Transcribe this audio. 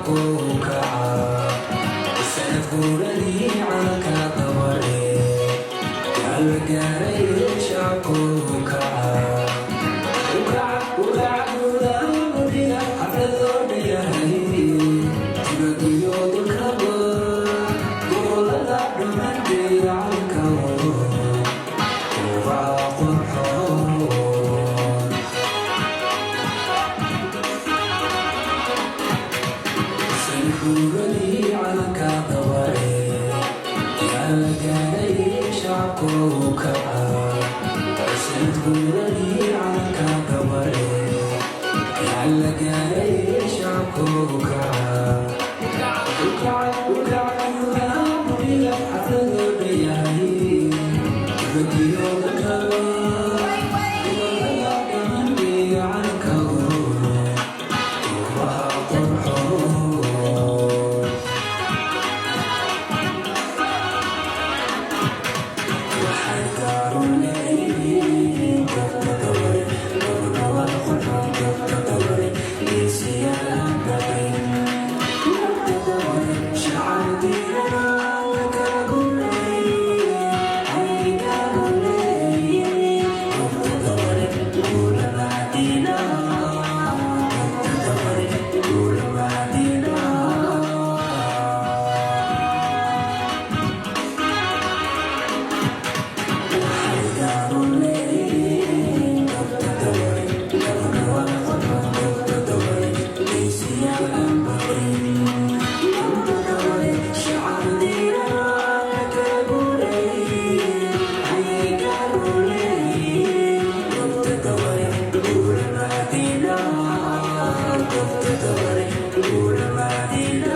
Shacabku kaca, sanad guuradii calanka dabare yaa la gaaray. Shacabku kaca, ukaca gudaha gudhiga, xaflad loo dhayahay dibadiyo dalkaba, gobolada dhammaanteeda calanka ubaxa qurxoon. Sanad guuradii calanka dabare yaa la gaaray. Shacabku kaca, sanad guuradii calanka dabare yaa la gaaray. Shacabku kaca, ukaca, ukaca gudaha gudhiga, xaflad loo dhayahay dibadiyo dalkaba, gobolada dhammaanteeda calanka ubaxa qurxoon. Waxay gaaru leeyihiin gobta dabare, gobnabada qurxoon, gobta dabare, geesiyaal aan baqayn, gobta dabare, shacab diirana kala guuleeye, ay gaaru leeyihiin gobta dabare, guulamaadiina, gobta dabare, guulamaadiina. Waxay gaaru leeyihiin gobta dabare, gobnabada qurxoon, gobta dabare, geesiyaal aan baqayn, gobta dabare, shacab diirana kala guuleeye, ayay gaaru leeyihiin gobta dabare, guulamaadiina, gobta dabare, guulamaadiina.